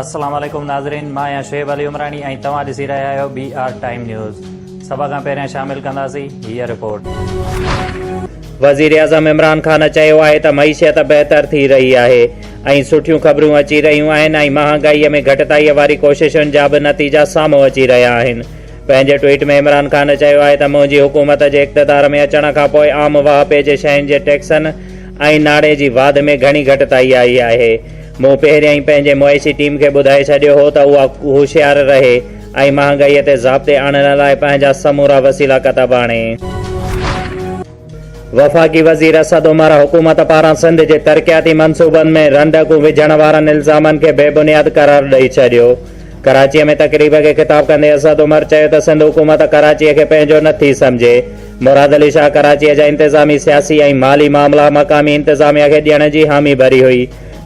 السلام عليڪم ناظرين مان آهيان شعيب علي عمراڻي ۽ توهان ڏسي رهيا آهيو بي آر ٽائيم نيوز سڀ کان پهريان شامل ڪنداسين هيء رپورٽ. وزيراعظم عمران خان چيو آهي ته معيشت بهتر ٿي رهي آهي ۽ سٺيون خبرون اچي رهيون آهن ۽ مهانگائي ۾ گهٽتائي واري ڪوششن جا به نتيجا سامهون اچي رهيا آهن. پنهنجي ٽوئيٽ ۾ عمران خان چيو آهي ته منهنجي حڪومت جي اقتدار ۾ اچڻ کانپوء عام واهپي جي شين جي ٽيڪسن ۽ ناڻي جي واڌ ۾ گهڻي گهٽتائي آئي آهي. مون پهريائين پنهنجي معاشي ٽيم کي ٻڌائي ڇڏيو هو ته اها هوشيار رهي ۽ مهانگائي تي ضابطي آڻڻ لاء پنهنجا سمورا وسيلا ڪتب آڻي. وفاقي وزير اسد عمر حڪومت پاران سنڌ جي ترقياتي منصوبن ۾ رنڊڪون وجهڻ وارن الزامن کي بي بنياد قرار ڏئي ڇڏيو. ڪراچيء ۾ تقريب کي خطاب ڪندي اسد عمر چيو ته سنڌ حڪومت ڪراچيء کي پنهنجو نه ٿي سمجهي. مراد علي شاهه ڪراچيء جا انتظامي، سياسي ۽ مالي معاملا مقامي انتظاميا کي ڏيڻ جي حامي ڀري هئي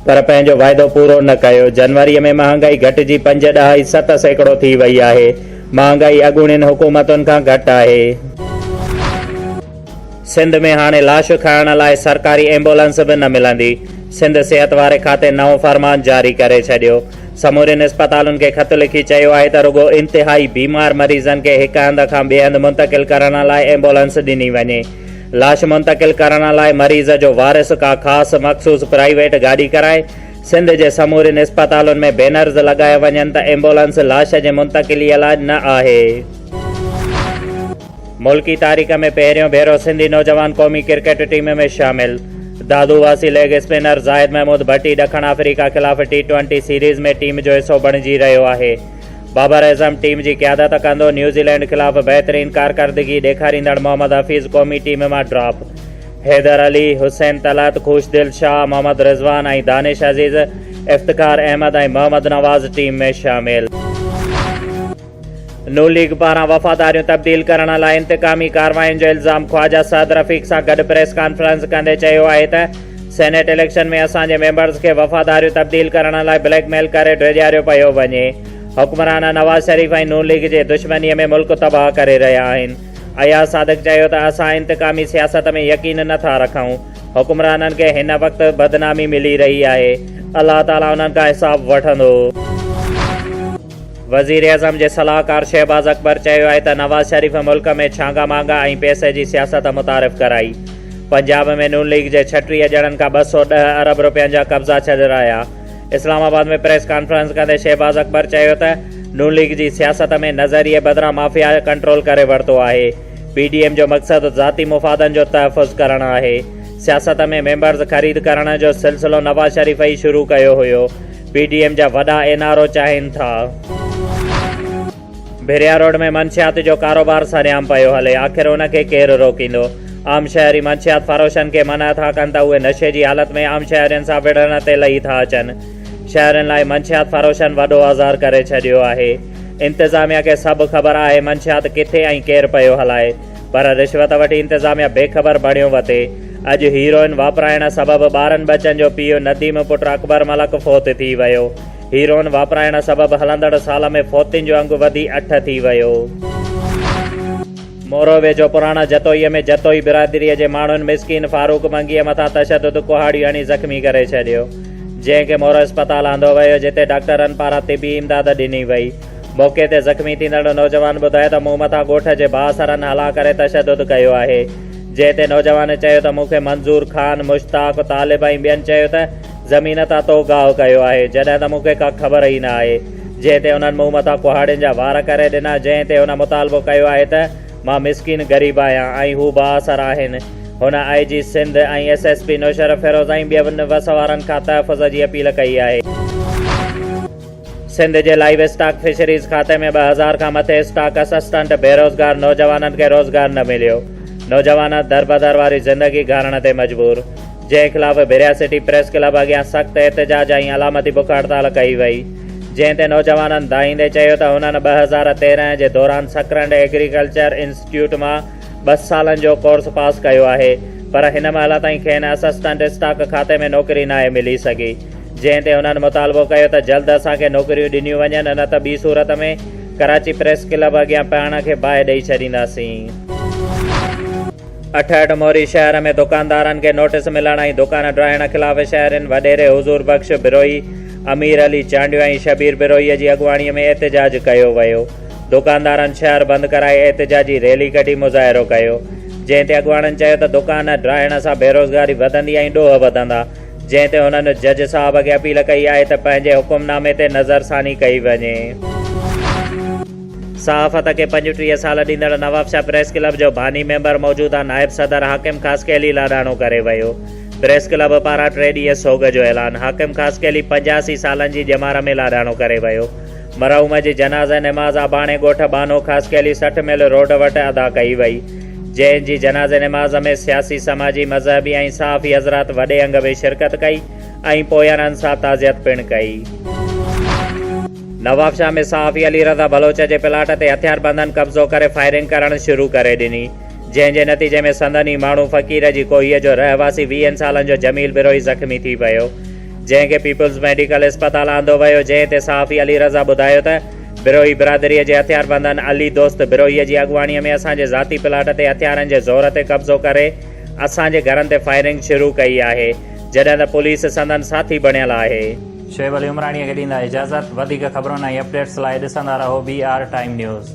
پر پنهنجو واعدو پورو نه ڪيو. جنوريء ۾ مهانگائي گهٽجي 5.7% ٿي وئي آهي. مهانگائي اڳوڻين حڪومتن کان گهٽ آهي. سنڌ ۾ هاڻي لاش کڻڻ لاء سرڪاري ايمبولنس به نه ملندي، سنڌ صحت واري کاتي نئون فرمان جاري ڪري ڇڏيو. سمورين اسپتالن کي خط لکي چيو آهي ته رڳو انتهائي بيمار مريضن کي هڪ هنڌ کان ٻئي هنڌ منتقل ڪرڻ لاء ايمبولنس ڏني وڃي. لاش منتقل ڪرڻ لاء مريض جو وارث ڪا خاص مخصوص پرائيويٽ گاڏي ڪرائي. سنڌ جي سمورين اسپتالن ۾ بينرز لڳايا وڃن ته ايمبولنس لاش جي منتقلي لاء نه آهي. ملڪي تاريخ ۾ پهريون ڀيرو سنڌي نوجوان قومي ڪرڪيٽ ٽيم ۾ شامل، دادو واسي ليگ اسپنر زاهد محمود ڀٽي ڏکڻ آفريڪا خلاف ٽي ٽوئنٽي سيريز ۾ ٽيم جو حصو بڻجي رهيو آهي. بابر اعظم ٽيم جي قيادت ڪندو، نيوزيلينڊ خلاف بهترين ڪارڪردگي ڏيکاريندڙ محمد حفيظ قومي ٽيم مان ڊراپ، حيدر علي، حسين طلعت، خوشدل شاهه، محمد رضوان ۽ دانش عزيز، افتخار احمد ۽ محمد نواز ٽيم ۾ شامل. نون ليگ پاران وفاداريون تبديل ڪرڻ لاء انتقامي ڪارروائين جو الزام خواجه سعد رفيق سان گڏ پريس ڪانفرنس ڪندي چيو آهي ته سينيٽ اليڪشن ۾ اسان جي ميمبرز کي وفاداريون تبديل ڪرڻ لاء بليڪ ميل ڪري ڊيڄاريو پيو وڃي، حڪمران نواز شريف ۽ نون ليگ جي دشمني ۾ ملڪ تباهه ڪري رهيا آهن. اياز صادق چيو ته اسان انتقامي سياست ۾ يقين نه ٿا رکون، حڪمرانن کي هن وقت بدنامي ملي رهي آهي، الله تعاليٰ انهن کان حساب وٺندو. وزيراعظم جي صلاحڪار شهباز اڪبر چيو آهي ته نواز شريف ملڪ ۾ ڇانگا مانگا ۽ پئسي جي سياست متعارف ڪرائي، پنجاب ۾ نون ليگ جي 36 ڄڻن کان 210 ارب رپين جا قبضا ڇڏرايا. اسلام آباد ۾ پريس ڪانفرنس ڪندي شهباز اڪبر چيو ته نون ليگ جي سياست ۾ نظريي بدران مافيا ڪنٽرول ڪري ورتو آهي، پي ڊي ايم جو مقصد ذاتي مفادن جو تحفظ ڪرڻ آهي، سياست ۾ ميمبرز خريد ڪرڻ جو سلسلو نواز شريف ئي شروع ڪيو هيو، پي ڊي ايم جا وڏا اين آر او چاهين ٿا. ڀريا روڊ ۾ منشيات جو ڪاروبار سرعام پيو هلي، آخر ان کي ڪير روڪيندو؟ عام شهري منشيات فروشن کي منع ٿا ڪن ته اهي نشي جي حالت ۾ عام شهرين سان وڙهڻ تي لهي ٿا اچن. شهرين لاء منشيات فروشن وڏو آزار ڪري ڇڏيو آهي. انتظاميا کي سڀ خبر آهي منشيات ڪٿي ۽ ڪير پيو هلائي پر رشوت وٺي انتظاميا بي خبر بڻيو وتي. اڄ هيروئن واپرائڻ سبب ٻارن ٻچن جو پيء نديم پٽ اڪبر ملڪ فوت ٿي ويو. هيروئن واپرائڻ سبب هلندڙ سال ۾ فوتين جو انگ وڌي اٺ ٿي ويو. مورو ويجهو پراڻا جتوئيء ۾ جتوئي برادريء جي ماڻهن مسڪين فاروق منگيء مٿان تشدد ڪهاڙيون هڻي زخمي ڪري ڇڏيو، جنهن کي مورو اسپتال آندو ويو، جتي ڊاڪٽرن پاران طبي امداد ڏني وئي. موقعي تي زخمي ٿيندڙ نوجوان ٻڌايو ته مون مٿان ڳوٺ جي بااثرن هلان ڪري تشدد ڪيو آهي، جنهن تي نوجوان چيو ته مون کي منظور خان، مشتاق، طالب ۽ ٻين چيو ته زمين تان تو گاهه ڪيو آهي، جڏهن ته مون کي ڪا خبر ئي نه آهي، جنهن تي انهن مون مٿان ڪهاڙين جا وار ڪري ڏنا، جنهن تي هن مطالبو ڪيو آهي ته مان مسڪين غريب آهيان ۽ هو بااثر آهن. هن I G Sindh ۽ S S P Naushahro Feroze ۽ ٻين وس وارن کان تحفظ جي اپيل ڪئي آهي. سنڌ جي لائيو اسٽاڪ فشريز کاتي ۾ 2000 کان مٿي اسٽاڪ اسسٽنٽ بيروزگار نوجوانن کي روزگار نه مليو، نوجوان دربدر واري زندگي گهارڻ تي مجبور، جنهن خلاف ڀريا سٽي پريس ڪلب اڳيان سخت احتجاج ۽ علامتي بک هڙتال ڪئي وئي، جنهن تي نوجوانن دانهيندي چيو ته هنن 2013 جي دوران سڪرنڊ ايگريڪلچر انسٽيٽيوٽ مان ٻه سالن جو ڪورس پاس ڪيو آهي پر هن مهل تائين کين اسسٽنٽ اسٽاڪ کاتي ۾ نوڪري ناهي ملي سگهي. جنهن تي هنن مطالبو ڪيو ته جلد اسان کي نوڪريون ڏنيون وڃن نه ته ٻي صورت ۾ ڪراچي پريس ڪلب اڳيان پاڻ کي باهه ڏئي ڇڏينداسين. 68 موري شهر ۾ دڪاندارن کي نوٽيس ملڻ ۽ دڪان ڊاهڻ خلاف شهرين وڏيري حضور بخش بروهي، امير علي چانڊيو ۽ شبير بروهي جي اڳواڻي ۾ احتجاج ڪيو ويو. دڪاندارن شهر بند ڪرائي احتجاجي ريلي ڪڍي مظاهرو ڪيو، جنهن تي اڳواڻن چيو ته دڪان ڊاهڻ سان بيروزگاري وڌندي ۽ ڏوهه وڌندا، جنهن تي هنن جج صاحب کي اپيل ڪئي آهي ته پنهنجي حڪم نامي تي نظرثاني ڪئي وڃي. صحافت کي 35 سال ڏيندڙ نوابشاهه پريس ڪلب جو باني ميمبر موجوده نائب صدر حاڪم خاصخيلي لاڏاڻو ڪري ويو. پريس ڪلب پاران ٽي ڏينهن سوڳ جو اعلان، حاڪم خاصخيلي 85 سالن جي ڄمار ۾ لاڏاڻو ڪري ويو. مرحوم جي جنازه نماز اباڻي ڳوٺ ٻانهو خاصخيلي 60 ميل روڊ وٽ ادا ڪئي وئي، جنهن جي جنازي نماز ۾ سياسي، سماجي، مذهبي ۽ صحافي حضرات وڏي انگ ۾ شرڪت ڪئي ۽ پوئينرن سان تعزيت پڻ ڪئي. نوابشاهه ۾ صحافي علي رضا بلوچ جي پلاٽ تي هٿياربندن قبضو ڪري فائرنگ ڪرڻ شروع ڪري ڏني، جنهن جي نتيجي ۾ سندن ئي ماڻهو فقير جي ڪوهيء جو رهواسي ويهن سالن جو جميل بروهي زخمي ٿي پيو، جنهن کي پيپلز ميڊيڪل اسپتال آندو ويو، جنهن تي صحافي علي رضا ٻڌايو ته بروهي برادريء جي هٿياربندن علي دوست بروهيء جي اڳواڻيء ۾ اسان جي ذاتي پلاٽ تي هٿيارن جي زور تي قبضو ڪري اسان جي گهرن تي فائرنگ شروع ڪئي آهي، جڏهن ته پوليس سندن ساٿي بڻيل آهي. شعيب علي عمراڻيء کي ڏيندا اجازت، وڌيڪ خبرن ۽ اپڊيٽس لاء ڏسندا رهو بي آر ٽائيم نيوز.